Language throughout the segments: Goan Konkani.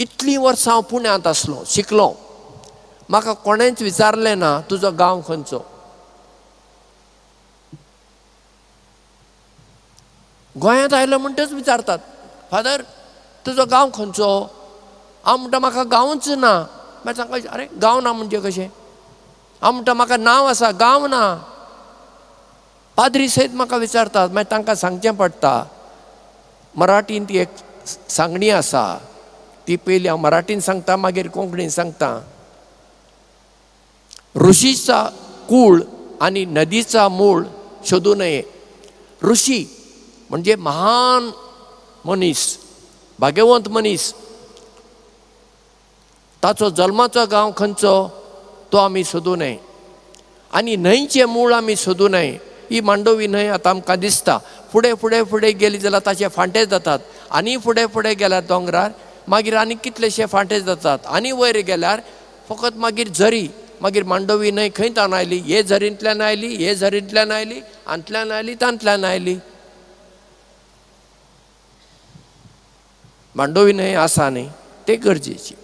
इतलीं वर्सां हांव पुण्यांत आसलो, शिकलो, म्हाका कोणेंच विचारलें ना तुजो गांव खंयचो. गोंयांत आयलो म्हणटच विचारतात, फादर तुजो गांव खंयचो? हांव म्हणटा म्हाका गांवच ना. मागीर सांगता, अरे गांव ना म्हणजे कशें? हांव म्हणटा म्हाका नांव आसा, गांव ना. पाद्री सयत म्हाका विचारतात, मागीर तांकां सांगचें पडटा. मराठींत ती एक सांगणी आसा, ती पयली हांव मराठीन सांगता, मागीर कोंकणीन सांगता. ऋषीचा कूळ आनी नदीचा मूळ शोधू नये. ऋषी म्हणजे महान मनीस, भाग्यवंत मनीस, ताचो जल्माचो गांव खंयचो तो आमी सोदू नये, आनी न्हंयचें मूळ आमी सोदू नये. ही मांडोवी न्हंय आतां आमकां दिसता, फुडें फुडें फुडें गेली जाल्यार ताचे फांटे जातात, आनी फुडें फुडें गेल्यार दोंगरार मागीर आनी कितलेशे फांटे जातात, आनी वयर गेल्यार फकत मागीर झरी. मागीर मांडोवी न्हंय खंय तावन आयली? हे झरींतल्यान आयली, हे झरींतल्यान आयली, हांतल्यान आयली, तांतल्यान आयली. मांडोवी न्हंय आसा न्ही, तें गरजेचें.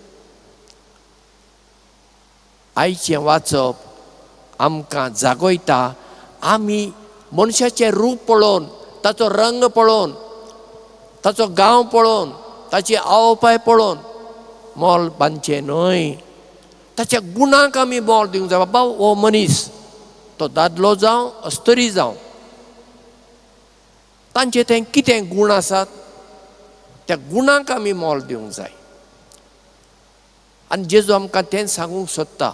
आयचें वाचप आमकां जागयता. आमी मनशाचें रूप पळोवन, ताचो रंग पळोवन, ताचो गांव पळोवन, ताची आवपाय पळोवन मोल बांदचें न्हय. ताच्या गुणांक आमी मोल दिवंक जाय. बाबा हो मनीस, तो दादलो जावं अस्तरी जावं, तांचे तें कितें गूण आसात त्या गुणांक आमी मोल दिवंक जाय. आनी जेजू आमकां तें सांगूंक सोदता,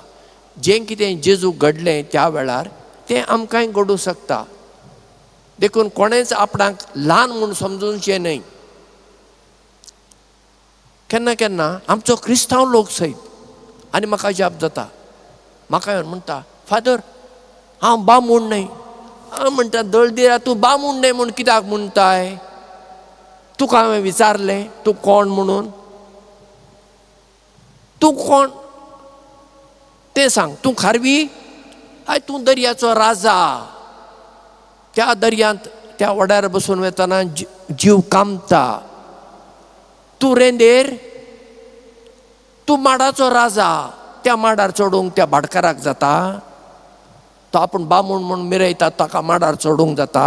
जें कितें जेजू घडलें त्या वेळार तें आमकांय घडूंक शकता. देखून कोणेंच आपणाक ल्हान म्हूण समजूनचें न्हय. केन्ना केन्ना आमचो क्रिस्तांव लोक सयत आनी म्हाका जाप जाता, म्हाका येवन म्हणटा, फादर हांव बामूण न्हय. हांव म्हणटा, दळदिरा तूं बामूण न्हय म्हूण कित्याक म्हणटाय? तुका हांवें विचारलें तूं कोण म्हणून? तूं कोण तें सांग. तूं खारवी? हय, तूं दर्याचो राजा. त्या दर्यांत त्या वड्यार बसून वतना जीव कामता. तूं रेंदेर? तूं माडाचो राजा. त्या माडार चडूंक त्या भाटकाराक जाता? तो आपूण बामूण म्हूण मिरयता ताका माडार चडूंक जाता?